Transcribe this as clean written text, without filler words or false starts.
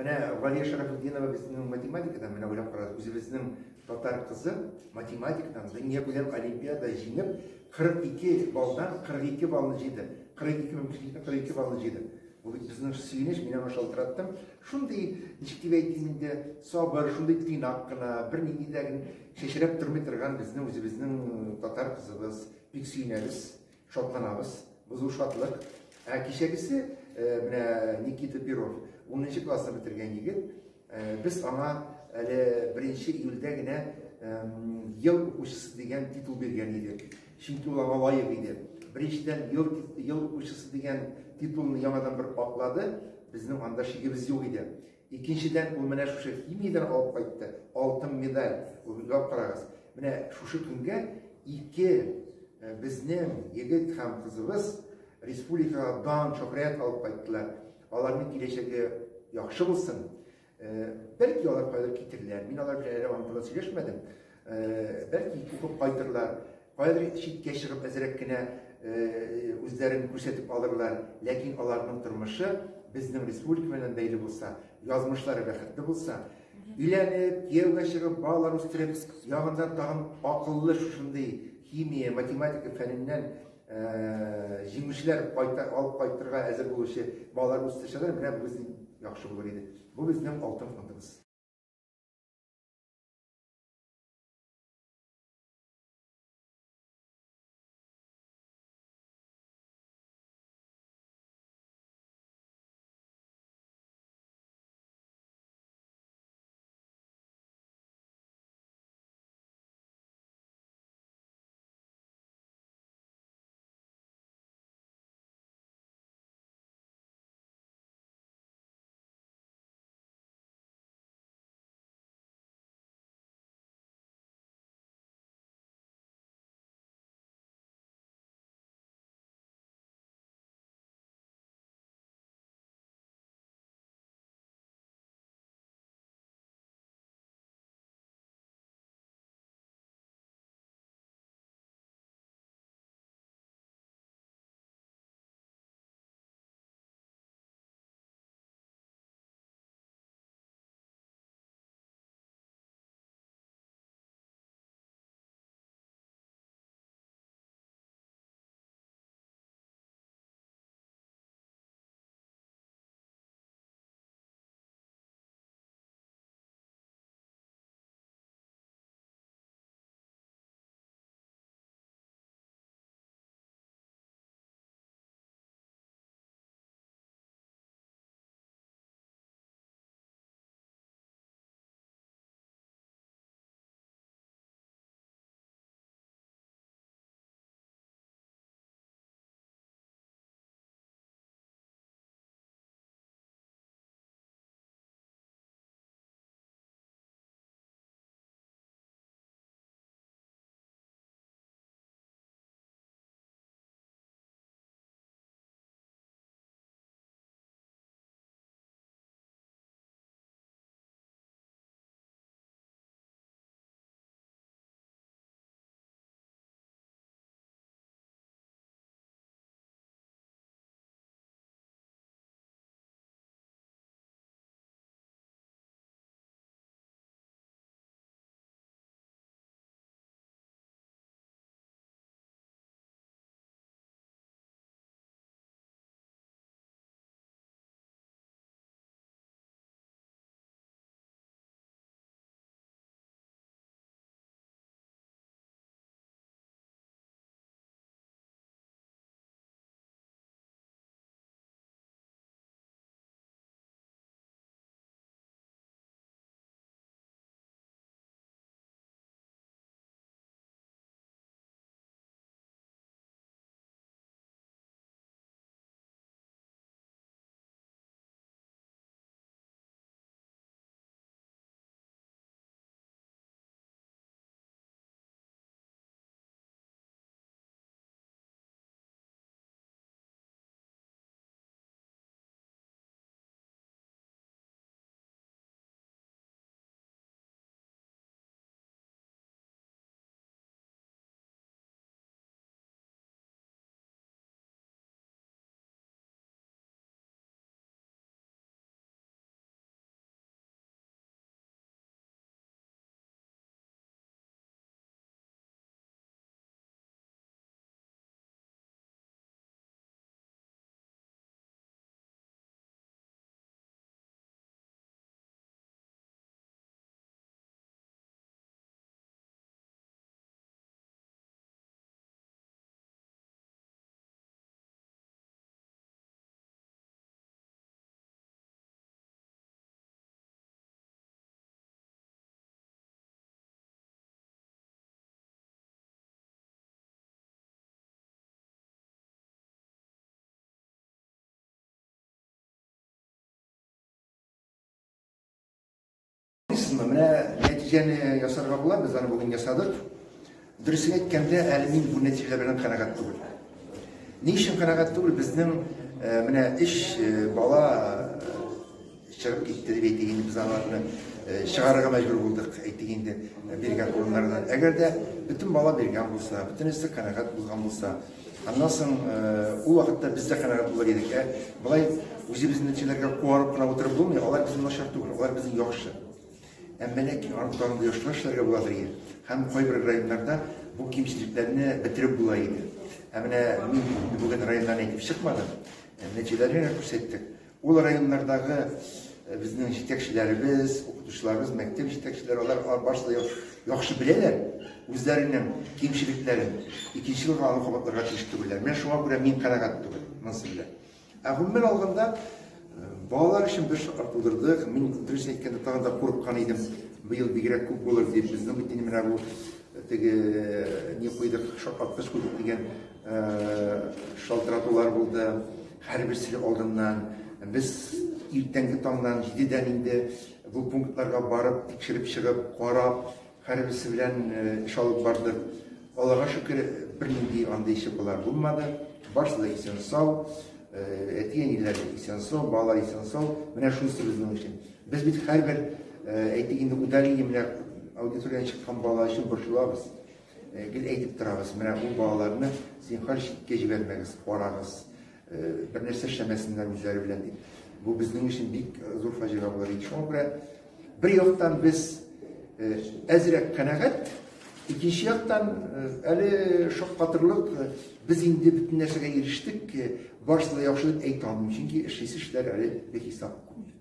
Менә Галия Шарафетдинова безнең математикадан, менә уйлап карагыз, үзебезнең татар кызы математикадан дөньякүләм олимпиада җиңеп, 42 баллдан 42 баллны җыйды. 42 мөмкинлекне 42 баллны җыйды. Бу бит безнең сөенеч, мин аңа шалтыраттым. Шундый, ничек дип әйтим инде, сабыр, шундый тыйнак кына, бернинди дә чәчрәп тормый торган безнең үзебезнең татар кызыбыз. Бик сөенәбез. Шатланабыз. Бу зур шатлык. Ә кичәгесе, менә Никита Перов, 10 классны бетергән егет, без аңа әле 1 июльдә генә ел укучысы дигән титул биргән идек. Чөнки ул аңа лаек иде. Беренчедән, ел, ел укучысы дигән титулны яңадан бер аклады. Безнең анда шигебез юк иде. Икенчедән, ул менә шушы химиядән алып кайтты, алтын медаль. Уйлап карагыз. Менә шушы көнгә ике безнең егет һәм кызыбыз республикага дан, шөһрәт алып кайттылар. Аларның киләчәге яхшы булсын. Бәлки алар кайдыр китерләр. Мин алар белән әле аның турында сөйләшмәдем. Бәлки укып кайтырлар. Кайдыр читкә чыгып әзрәк кенә үзләрен күрсәтеп алырлар. Ләкин аларның тормышы безнең республика белән бәйле булса, язмышлары бәхетле булса, өйләнеп, кияүгә чыгып, балалар үстереп, ягында тагын акыллы шушындый химия, математика фәненнән җиңүчеләр кайта, алып кайтырга әзер булучы балалар үстерсәләр, менә бу безнең яхшы булыр иде. Бу безнең алтын фондыбыз. Аңлыйсызмы, менә нәтиҗәне ясарга була, без аны бүген ясадык. Дөресен әйткәндә, әле мин бу нәтиҗәләр белән канәгать түгел. Ни өчен канәгать түгел? Безнең менә өч бала чыгып китте дип әйтик инде, без аларны чыгарырга мәҗбүр булдык, әйтик инде, биргән урыннардан. Әгәр дә бөтен бала биргән булса, бөтенесе канәгать булган булса, аннан соң ул вакытта без дә канәгать булыр идек. Ә болай үзебезнең нәтиҗәләргә куанып кына утырып булмый, алар безнең начар түгел, алар безнең яхшы. Әмма ләкин аны тагын да яхшырак эшләргә буладыр иде. Һәм кайбер районнарда бу кимчелекләрне бетереп була иде. Ә менә мин бүген районнарны әйтеп чыкмадым, нәтиҗәләрне генә күрсәттек. Ул районнардагы безнең җитәкчеләребез, укытучыларыбыз, мәктәп җитәкчеләре, алар барысы да яхшы беләләр үзләренең кимчелекләрен. Икенче елга аны кабатларга тиеш түгелләр. Менә шуңа күрә мин канәгать түгел монысы белән. Ә гомумән алганда, балалар өчен бер шарт тудырдык. Мин дөрес әйткәндә тагын да курыккан идем. Быел бигрәк күп булыр дип. Безнең бит инде менә бу теге ни куйдык, шартлаткыч куйдык дигән шалтыратулар булды. Һәрберсе алдыннан без иртәнге таңнан 7-дән инде бу пунктларга барып, тикшереп чыгып, карап, һәрберсе белән эш алып бардык. Аллага шөкер, бернинди андый чыпылар булмады. Барысы да исән-сау, әти-әниләр исән-сау, балалар исән-сау. Менә шунысы безнең өчен. Без бит һәрбер, әйтик инде, удаление менә аудиториядән чыккан бала өчен борчылабыз. Гел әйтеп торабыз, менә ул балаларны зинһар читкә җибәрмәгез, карагыз, бер нәрсә эшләмәсеннәр үзләре белән дип. Бу безнең өчен бик зур фаҗига булыр иде. Шуңа күрә бер яктан без әзрәк канәгать, икенче яктан әле шаккатырлык, без инде бөтен нәрсәгә ирештек, барысы да яхшы дип әйтә алмыйм, чөнки эшлисе эшләр әле бихисап күп.